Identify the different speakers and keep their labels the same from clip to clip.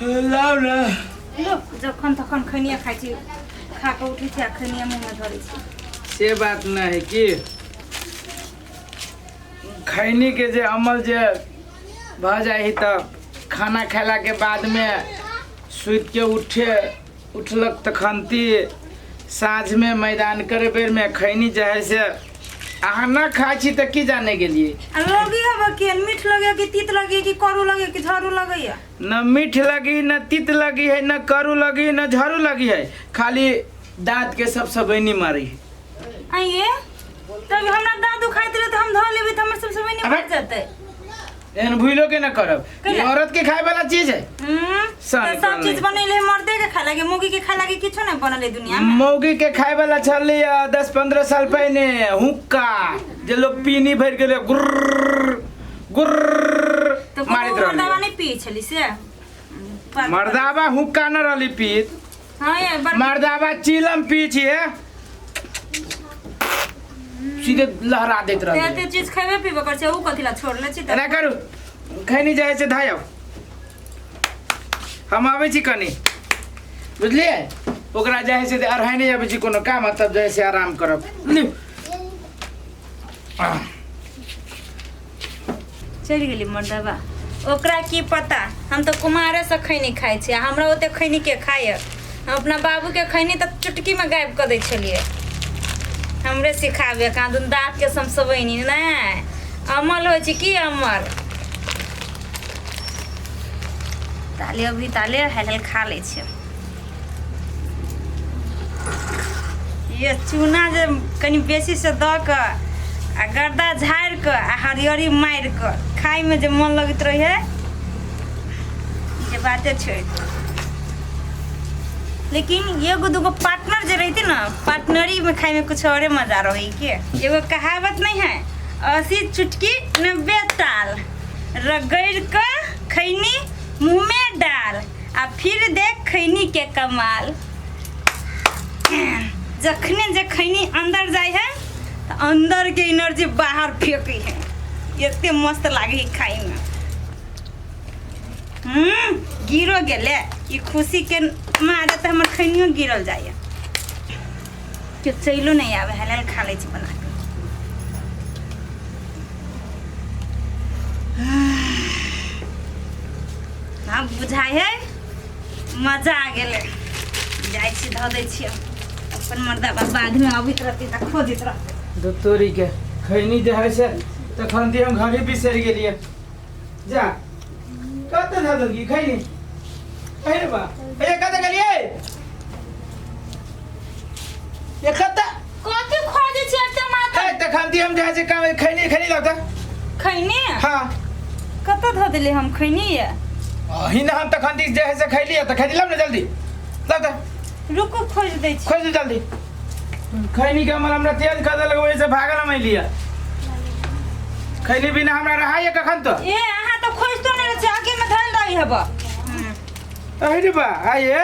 Speaker 1: लाउ ने।
Speaker 2: लो, जखन तखन खैनिया खाइ छी, खा कऽ उठै छी आ खैनिया मुँहमे धरै छी।
Speaker 1: से बात नहि है कि खैनी के जे अमल जे भऽ जाइ है तऽ खाना खेलाके बादमे सुति के उठे उठलक तखनती साँझमे मैदान करे बेरमे खैनी जे है से अहाँ न खाइ छी तऽ की जाने गेलियै।
Speaker 2: आ लगी हब के मीठ लगे कि तीत लगे कि करू लगे कि झाड़ू लगैया?
Speaker 1: न मीठ लगी न तीत लगी है, न करू लगी न झाड़ू लगी है, खाली दाँत के सब सबैनी मारी है।
Speaker 2: आइए तब हमरा दाँत दुखाइत रहे तऽ हम धऽ लेबै तऽ हमर सब समय नहीं
Speaker 1: अबे।
Speaker 2: बच जेतै।
Speaker 1: एहन भूलो के न करब,
Speaker 2: कैला?
Speaker 1: ई औरत के खाए वाला चीज है। सन
Speaker 2: तऽ सब चीज
Speaker 1: कलनी।
Speaker 2: बनैले मर्दे के खाए लागे, मौगी के खाए लागे किछो नहीं बनले दुनिया में।
Speaker 1: मौगी के खाए वाला छलै 10-15 साल पहिने हुक्का जे लोग पीनी भरि गेलै गुर्र गुर्र
Speaker 2: तऽ
Speaker 1: मारैत
Speaker 2: कोनो मर्दावा
Speaker 1: रहलै।
Speaker 2: नहीं पियै छली से
Speaker 1: मर्दावा हुक्का न रहली पीत।
Speaker 2: हाँ ये बड़
Speaker 1: मर्दावा चिलम पी छिए, सीधे लहरा दैत रहलै।
Speaker 2: एते चीज खेबे पीबे कर छै, ऊ कथी ला छोड़ले छी तऽ?
Speaker 1: एना करू, खैनी जाइ छै धायब, हम आबै छी कनी, बुझलियै? ओकरा जाइ छै तऽ अढ़ाई नहि आबै छी कोनो काम, तब जाइ छै आराम करब। लिउ। आह।
Speaker 2: चलि गेली मर्दबा, ओकरा की पता हम तऽ कुमारेसँ खैनी खाइ छी आ हमरा ओते खैनी के खाइए। हम अपना बाबूके खैनी तऽ चुटकीमे गायब कऽ दै छलियै। हमरे सिखाबे कहाँ दुन दाँतके समसबैनी नहि अमल होइ छै की अमल। ताले अभी ताले हल हल खा लै छियै। ये चूना जे कनि बेसीसँ दऽ कऽ आ गर्दा झाड़ि कऽ आ हरियरी मारि कऽ खाइमे जे मन लगैत रहै है जे बाते छोड़ि दियौ। लेकिन एगो दूगो पार्टनर जे रहते ना, पार्टनरी में खाए में कुछ औरे मजा रहे के। एगो कहावत नहीं है, 80 चुटकी 90 ताल, रगड़ के खैनी मुंह में डाल आ फिर देख खैनी के कमाल। जखने जे खैनी अंदर जाय है तो अंदर के एनर्जी बाहर फेंके है, एते मस्त लागे है खाई में। गिरो गेले ई खुशी के मारे तो हमर खैनियो गिरल जाइए। के चलो नहीं आवे हलाल खा ले छी बना के। आब बुझाइ है मजा आ गेलै। जाइ छी धऽ दै छियै अपन मर्दाबा बादमे अबैत रहतै तऽ खोजैत रहतै।
Speaker 1: दोतोरी के खैनी जे है से तखन दी हम घरे बिसरि गेलियै। जा कतऽ धऽ देलकी खैनी? अरे बा ए कतऽ गेलियै? ये कतऽ
Speaker 2: कथी खोजै छियै एते माथा?
Speaker 1: ए तखन दी हम जे है से काम खैनी खैनी लाउ तऽ।
Speaker 2: खैनी?
Speaker 1: हाँ।
Speaker 2: कतऽ धऽ देलियै हम खैनी? ये
Speaker 1: अही ने हम तखन दी जे है से खैलियै तऽ खैनी लाउ ने जल्दी लाउ तऽ।
Speaker 2: रुकू खोजि दै छी।
Speaker 1: खोजि जल्दी खैनी के हमर हमरा तेज कऽ देलक, ओहि से भागल हम अइलियै। खैनी बिना हमरा रहाइए कखन तो।
Speaker 2: ए अहाँ तऽ खोजितो नहि रहै छी, आगे में धैल रही हेब।
Speaker 1: अरे बा आइए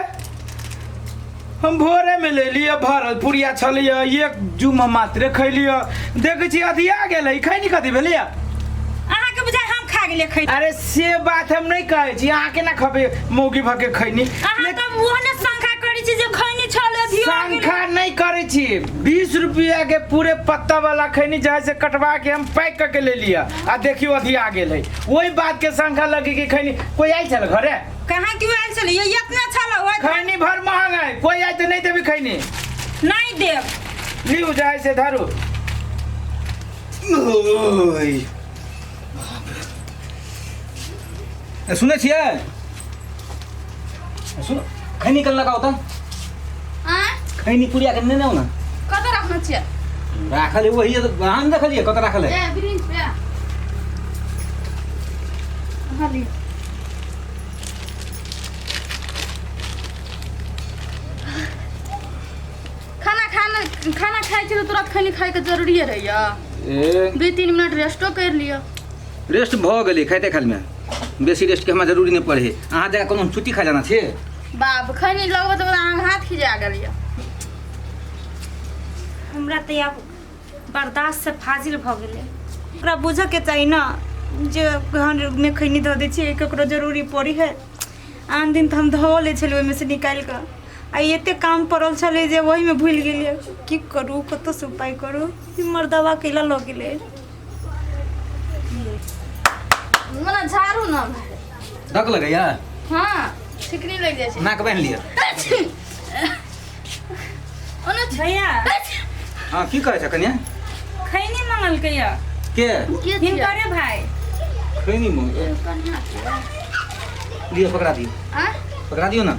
Speaker 1: हम भोरे में ले लिअ, भरल पुड़िया छलियै, एक जुमा मात्रे खैलियै, देखै छी अधिया गेलै। खैनी कथी भेलैया?
Speaker 2: अहाँके बुझाइ हम खा गेलियै खैनी?
Speaker 1: अरे से बात हम नहीं कहै छी, अहाँ केना खबै मौगी भके खैनी?
Speaker 2: अहाँ तऽ ओहने शंका करै छी जे खैनी छल अधिया गेलै।
Speaker 1: शंखा नहीं करै छी, 20 रुपया के पूरे पत्ता वाला खैनी जे है से कटवा के हम पैक करके ले लिया आ देखियो अधिया गेलै। वही बात के शंखा लगी कि खैनी कोई आयल छल घरे?
Speaker 2: कहाँ क्यों आयल छलै? ये इतना छल ओहि
Speaker 1: खैनी भर महंग है, कोई आयल तऽ नहीं देबी खैनी।
Speaker 2: नहीं देब।
Speaker 1: लिउ जाय से धरू।
Speaker 3: ओय। ए, सुनै छियै? सुन, खैनी कल लगाओ तऽ।
Speaker 4: आँय?
Speaker 3: खैनी पुड़िया के नेने आउ ने।
Speaker 4: कतऽ रखने छियै?
Speaker 3: राखल है वही, अहाँ नहि देखलियै कतऽ राखल है?
Speaker 4: ए ब्रिंच पे। हाँ लिअ। खाना खाना खाना खाइ छी तऽ तुरंत खैनी खाइके जरूरिए रहैया?
Speaker 3: ए
Speaker 4: 2-3 मिनट रेस्टो करि लिअ।
Speaker 3: रेस्ट भऽ गेलै खाइते खाइमे, बेसी रेस्टके हमरा जरूरी नहि पड़ै है। अहाँ जगह कोनो हम छुट्टी खा जाना छै?
Speaker 4: बाप खैनी लगबै तऽ अहाँके हाथ खिजा गेल यऽ।
Speaker 2: हमरा तऽ आब बर्दाश्त से फाजिल भऽ गेलै। ओकरा बुझऽके चाही ने जे घरमे खैनी धऽ दै छियै ककरो जरूरी पड़ी है। आन दिन तऽ हम धो लै छलियै ओहिमे से निकालि कऽ आ एते काम पड़ल छलै जे ओहिमे भूलि गेलियै। की करू, कतऽसँ उपाय करू? ई मर्दवा कैला लऽ गेलै?
Speaker 4: मने झाड़ू ना।
Speaker 3: धक लगैया?
Speaker 4: हाँ, छिकनी लग जाइ छै।
Speaker 3: नाक बान्हि लिअ।
Speaker 4: ओना
Speaker 2: भैया।
Speaker 3: हँ, की कहै छ कनिया?
Speaker 2: खैनी मंगलकै यऽ।
Speaker 3: के?
Speaker 4: के छियै?
Speaker 2: हिनकरे भाई।
Speaker 3: खैनी मंग
Speaker 4: कनिया छियै।
Speaker 3: लिअ, पकड़ा दियौ।
Speaker 4: आँय?
Speaker 3: पकड़ा दियौ ने।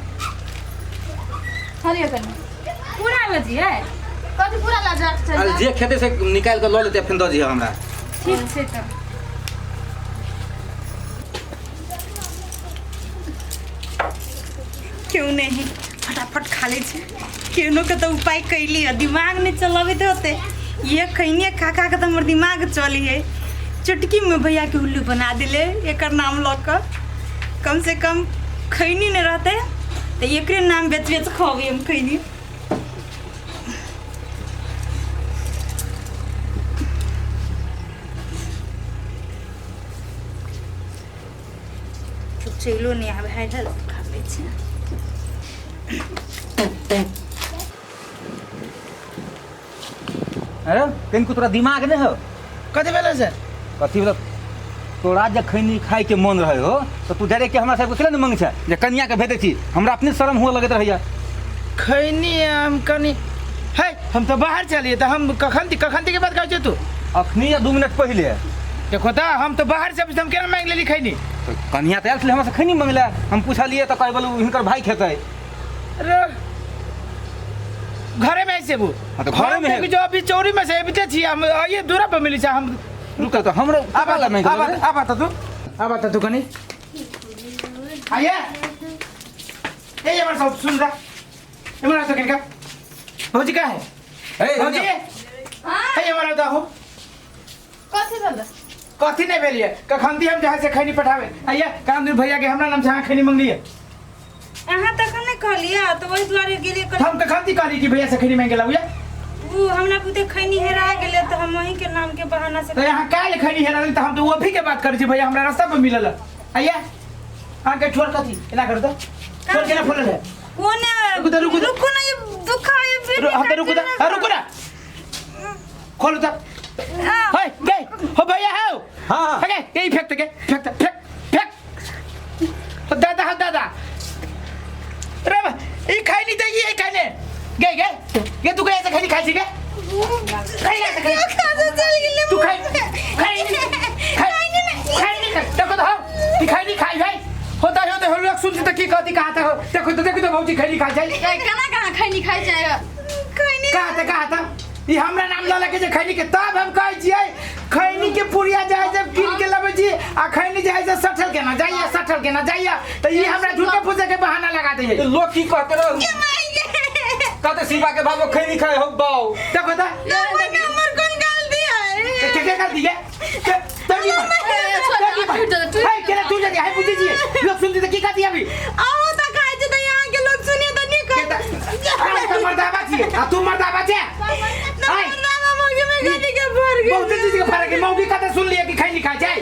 Speaker 4: हरियर कनिया।
Speaker 2: पूरा लऽ जियै?
Speaker 4: कथी पूरा ला जात छै?
Speaker 3: अरे, जे खेतै से निकालि कऽ लऽ लेतै, फेर दऽ दिअ हमरा।
Speaker 2: ठीक छै तऽ। क्यों नहीं, फटाफट खा लै छै। केहनो के तऽ उपाय कैली है, दिमाग नहि चलबैत होते। ये खैनिए खा खा के तऽ हमर दिमाग चली है। चुटकीमे भैया के उल्लू बना दिले एकर नाम लऽ कऽ। कम से कम खैनी नहि रहतै तऽ एकरे नाम बेच बेच खुआबी हम खैनी। चलो नहि आबै है, खा लै छै।
Speaker 3: अरे, कनिको तोरा दिमाग नहि हो?
Speaker 1: कथी भेलै से?
Speaker 3: कथी भेल? तोरा जे खैनी खाइके मन रहै हो तऽ तू डायरेक्ट हमरा सबके केना नहि मंगै छै जे कनियाके भेजै छी? हमरा अपने शरम हुअ लगैत रहैया।
Speaker 1: खैनी हम कनी है, हम तऽ बाहर चलिए तऽ हम कखन कखन के बात कहै छै तू?
Speaker 3: अखनी या 2 मिनट पहिले।
Speaker 1: देखो तऽ, हम तऽ बाहर से हम केना मांगि लेली खैनी?
Speaker 3: तऽ कनिया तऽ आयल छलै हमरा से खैनी मंगला। हम पुछलियै तऽ कहै बोलू हिनकर भाई खेतै।
Speaker 1: अरे, घरे में ऐसे वो।
Speaker 3: हाँ, तो घरे में है।
Speaker 1: जो अभी चौरी में से अबिते छी हम, आइए दूरा पर मिली छै हम।
Speaker 3: रुक तऽ हमरो
Speaker 1: आब
Speaker 3: ला मांगि
Speaker 1: आब
Speaker 3: लेबै।
Speaker 1: आब तऽ तू, आब तऽ तू कनी आइए। ए, हमर सब सुन रहा, हमर तो किनका भौजी का है?
Speaker 3: ए,
Speaker 1: भौजी।
Speaker 4: हाँ।
Speaker 1: हे, हमर आता हो।
Speaker 4: कथी भेलै?
Speaker 1: कथी नहीं भेलिए? कखन दी हम जहाँ से खैनी पठावे आइए काम दिन भैया के हमरा नाम से अहाँ खैनी मंगलिए।
Speaker 2: अहाँ तखन नहि कहलियै तऽ ओहि दुआरे गेलियै।
Speaker 1: हम कखन दी कहली कि भैया से खैनी मांगे लाऊ?
Speaker 2: ओ हमरा बुते खैनी हेरा गेलै तऽ हम वहीं के नाम के बहाना से।
Speaker 1: तो यहाँ काल्हि खैनी हेरा गेल तऽ हम तऽ वो भी के बात करै छी। भैया हमरा रास्ता पर मिलल आइए। अहाँके ठोर कथी एना करू तऽ ठोर केना फूलल है?
Speaker 2: कोन?
Speaker 1: रुकू तऽ, रुकू तऽ।
Speaker 2: रुकू ना, ये दुखा ये फिर।
Speaker 1: हम तऽ रुकू तऽ, हाँ, रुकू ना, खोलू तऽ। हे गए हो भैया हो।
Speaker 3: हाँ।
Speaker 1: हे गए, यही फेंक के फेंक फेंक फेंक। हो दादा, हो दादा रे बा, ई खैनी तऽ ई खैने गए गए ये तू गए से खैनी खाइ छी गे? खैनी से खैनी तू खाइ खैनी खाइ खैनी खाइ। देखो तो, हम ई खैनी खाइ भाई होता है होता है। लोग सुनते तो की कहती कहा हो? देखो तो, देखो तो, भौजी खैनी खाइ छै।
Speaker 4: ए, केना कहाँ खैनी खाइ छै?
Speaker 2: खैनी
Speaker 1: कहा था, कहा था? ई हमरा नाम लऽ लके जे खैनी के, तब हम कहै छियै खैनी के पुड़िया जाइ जब कीन के लबै छी आ खैनी जाइ से सठल केना जाइया, सठल केना जाइया, तऽ ई हमरा झूठे फूसे के बहाना लगा दै है।
Speaker 3: लोग की कहते रहो? कहते शिवा के बाबू खैनी खाए हो बाऊ।
Speaker 1: देखो तऽ।
Speaker 2: हमर कोन गलती है?
Speaker 1: के के गलती के के तगी
Speaker 4: छोड़, टूट जेतै, टूट।
Speaker 1: है केना टूट जेतै? है, बुझै छियै, लोग सुनते तऽ की कहती अभी?
Speaker 2: अहूँ तऽ खाइ छी तऽ यहाँ के लोग सुनिए तऽ नहीं
Speaker 1: के
Speaker 2: कहत।
Speaker 1: तऽ हम तऽ मर्दाबा छियै आ तू मर्दाबा छै? आय।
Speaker 2: मौगी में गली के भर गेल।
Speaker 1: बहुत चीज के फर्क है। मौगी कते सुन लिया कि खैनी खाइ छै?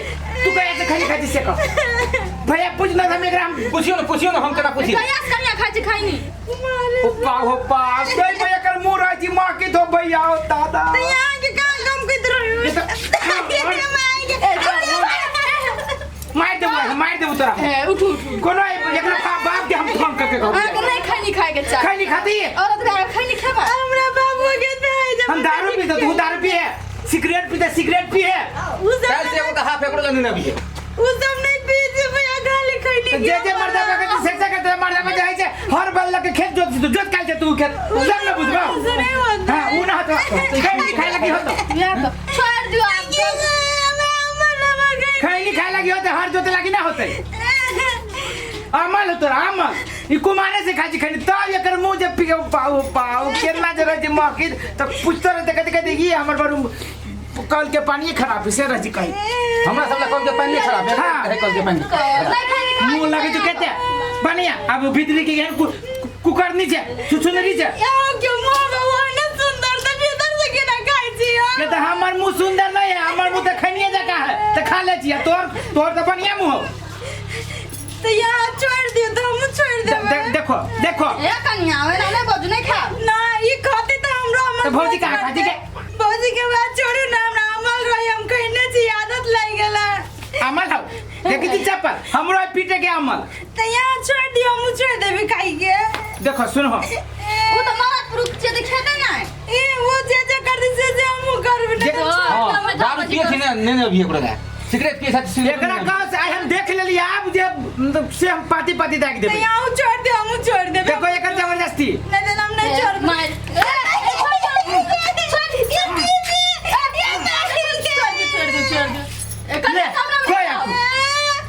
Speaker 1: तू कहिया से खैनी खाइ छी से कह। भैया, पूछ ना हम एकरा हम
Speaker 3: पुछियो ने, पुछियो ने, हम केना पुछी?
Speaker 4: कहिया से कनिया खाइ छै खैनी?
Speaker 1: हो पा, हो पा गई भैया कर मुंह रह जी मां की तो भैया हो दादा।
Speaker 2: तऽ यहाँ के कहाँ कम करैत रहियो?
Speaker 1: ये मार देबू, मार देबू तोरा।
Speaker 4: ए, उठू उठू।
Speaker 1: कोनो एकरा बाप के हम फोन करके कहब।
Speaker 4: अहाँके नहि खैनी खाइके चाही।
Speaker 1: खैनी खाती है।
Speaker 4: औरत भए कऽ खैनी खेबै?
Speaker 2: हमरा बाबू के भेज।
Speaker 1: हम दारू पीते, तू दारू पिए, सिगरेट पीते, सिगरेट पिए।
Speaker 2: उ सब
Speaker 3: काल्हि से एगो के हाफ एकरो लग नहीं है।
Speaker 2: उ सब नहीं पी छै भैया, खाली खैनी।
Speaker 1: जे जे मर्दा के सेक्सा करते मर्दा के जाइ छै हर बल के खेत जोत जोत काल छै तू खेत सब न बुझबा।
Speaker 2: से नहीं होता।
Speaker 1: हां, उ ना होतो, खैनी खाए लगी होतो।
Speaker 4: इएह तऽ छोड़ि दियौ आब।
Speaker 1: खैनी खाए लगी होते, हर जोते लगी ना होते। अमल हो तोरा अमल, ई कुमारे से खाइ छी खैनी तब एकर मुंह जे पी पाऊ पाऊ केना जे रहै छै महकित तऽ पूछते रहते कहते कहते ई हमर बरू कल के पानी खराब है से रहै छै कहीं।
Speaker 3: हमरा सब ला कल के पानी खराब है।
Speaker 1: हाँ।
Speaker 3: है कल के पानी।
Speaker 4: नहि खैनी खाइ।
Speaker 1: मुंह लगे तो कहते बढ़िया। अब भीतरी के एहन कुकर नीचे छुछुनरी छै।
Speaker 2: सुंदर तऽ भीतर से केना खाइ छी हम?
Speaker 1: ये तो हमर मुंह सुंदर नहीं है, हमर मुंह तो खनिए जका है तो खा ले छियै। तोर तोर तो बढ़िया मुंह हो।
Speaker 2: तऽ यहाँ छोड़ि दियौ तऽ हम
Speaker 1: देखो देखो।
Speaker 4: ए कनिया ओना नहि बजू, नहि खायब।
Speaker 2: ना ई खाते त हमरो अमल
Speaker 1: तऽ भौजी कहाँ खाती के?
Speaker 2: भौजी के बात छोड़ू ना, हमरा अमल रही, हम कहने छी आदत लागि गेला।
Speaker 1: अमल हौ देखी छी चप्पल हमरो आइ पीटे के अमल।
Speaker 2: त यहाँ छोड़ दियो, हम छोड़ देबी खाई के।
Speaker 1: देखो सुनो,
Speaker 4: ओ तऽ मरद पुरुष छियै तऽ खेतै नहि।
Speaker 2: ए वो जे जे कर दी से जे हम करबे नहीं।
Speaker 3: हाँ, दारू पिए छी ने ने ने अभी एकरा दे। सिगरेट पिए साथ सिगरेट
Speaker 1: एकरा कहाँ से आइ हम देख लेली, आब जे मतलब से हम पाती पाती दागि
Speaker 2: त
Speaker 1: देबै।
Speaker 2: यहाँ छोड़ दियो, हम छोड़ देबे।
Speaker 1: देखो एकर जबरदस्ती।
Speaker 2: नहीं तो हम नहीं छोड़।
Speaker 4: मार छोड़ दे, छोड़ दे। ए
Speaker 1: ले,
Speaker 4: कनिया हमरा
Speaker 1: खोया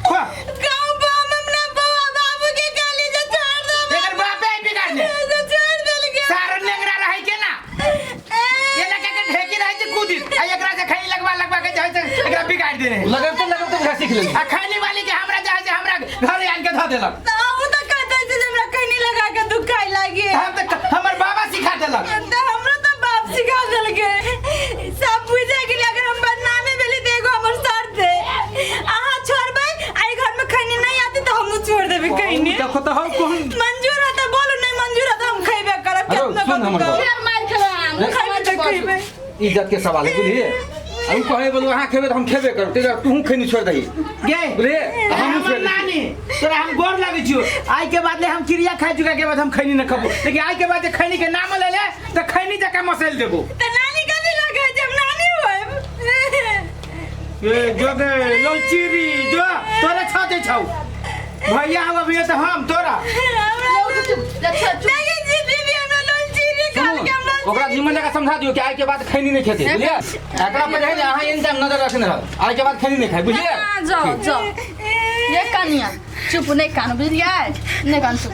Speaker 1: खो।
Speaker 2: गाँव बाम अपना बउआ बाबू के गाली जे छोड़ दे।
Speaker 1: एकर बापे आई बिगाड़ ले।
Speaker 2: जे छोड़ देलके।
Speaker 1: सारा नेंगरा रहै के ना एना के के ढेकी रहै छै कूदी आ एकरा से खैनी लगवा लगवा के जाइ छै, एकरा बिगाड़ देने।
Speaker 3: लगेते लगेते बुझा सीख लेली।
Speaker 1: आ खैनी वाली के हमरा जाइ छै, हमरा घर आन के धऽ देलक।
Speaker 2: त हमहूँ तऽ कहते छी जे हमरा खैनी लगा के दुखाय लागी।
Speaker 1: हम तऽ हमर बाबा सिखा देलक।
Speaker 2: तऽ हमरो तऽ बाप सिखा देलकै। सब बुझे गेलै, अगर हम बदनामी भेली तऽ एगो हमर शर्त है, अहाँ छोड़बै आ ई घर में खैनी नहीं आती तऽ हमहूँ छोड़ देबै खैनी।
Speaker 1: देखो तऽ हौ कोन
Speaker 2: मंजूर है तऽ बोलू, नहीं मंजूर है तऽ हम खैबे करब।
Speaker 3: हेलो,
Speaker 2: केतना
Speaker 3: सुन हमर
Speaker 2: कहू।
Speaker 3: गप।
Speaker 4: फेर मारि खेबै हम।
Speaker 2: खैबे तऽ खैबे।
Speaker 3: इज्जत के सवाल है बुझलिए। आ उ कहे बोलू अहाँ खेबै तऽ हम खेबे करब, तै दुआरे तूहू खैनी छोड़ि दही।
Speaker 1: गे
Speaker 3: बुझलिए, आ हमहूँ
Speaker 1: हमर
Speaker 3: छोड़ि दै छी।
Speaker 1: नानी तोरा हम गोर लगै छियो, आइ के बाद ले हम क्रिया खा चुका के बाद हम खैनी न खबो, लेकिन आइ के बाद जे खैनी के नाम ले ले तऽ खैनी जकाँ मसैल देबो।
Speaker 2: तऽ नानी कथी लगै छै, हम नानी होयब?
Speaker 1: ए जो गे लौचीरी जो तोरे छते छौ भैया हम अभी तऽ हम तोरा
Speaker 2: नहीं जी दीदी, हमरा लोल चीनी
Speaker 3: सुनू,
Speaker 2: खाल के हमरा
Speaker 3: ओकरा निमन जगह समझा दियौ कि आइ के बाद खैनी नहीं खेतै, बुझलिए। एकरा पर जे है ने अहाँ एनी टाइम नजर रखने रहब, आइ के बाद खैनी नहीं खाइ, बुझलिए।
Speaker 4: हाँ, जाओ जाओ। ये कनिया चुप, नहि कानू, बुझलियै? नहि कानू, चुप।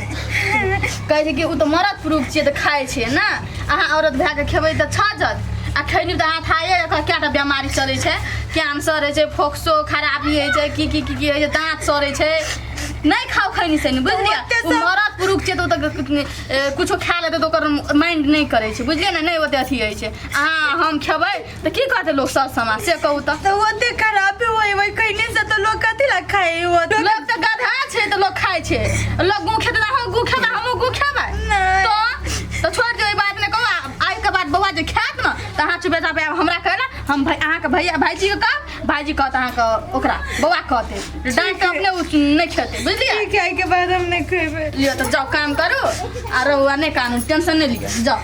Speaker 4: कहै छै कि ओ तऽ मरद पुरुष छियै तऽ खाइ छियै ने, अहाँ औरत भए कऽ खेबै तऽ छजत, आ खैनी तऽ अहाँ थाहे एकर कएटा बेमारी चलै छै, कैंसर होइ छै, फोक्सो खराबी होइ छै, की की की की होइ छै, दाँत सड़ै छै। नहि खाउ खैनी सैनी, बुझलियै? ओ मरद पुरुष छियै तऽ ओ तऽ कुछो खा लेतै तऽ ओकर माइंड नहि करै छै, बुझलियै ने? नहि ओते अथी होइ छै। अहाँ हम खेबै तऽ की कहतै लोक सर समाज, से कहू तऽ?
Speaker 2: तऽ ओते खराबी होय ओहि खैनी से तऽ लोक कथी ला खाइ? ओ
Speaker 4: लोक तऽ गधा छै तऽ लोक खाइ छै, लोक गु खेतै तऽ अहूँ गु खेबै, हमहूँ गु खेबै।
Speaker 2: नहि।
Speaker 4: तऽ छोड़ि दियौ ई बात, नहि कहू। आइ के बाद बौआ जे खायत ने तऽ अहाँ चुपे चापे आब हमरा कहै ने, हम भाई अहाँके भैया भाईजी के कहब, भाईजी कहत अहाँके ओकरा बौआ कहतै, डाँटि कऽ अपने ओ नहि खेतै, बुझलियै?
Speaker 2: ठीक है, के बाद हम नहीं खेबै।
Speaker 4: लिअ तऽ जाउ काम करू आ रहुआ नहि कानू, टेंशन नहि लिअ, जाउ।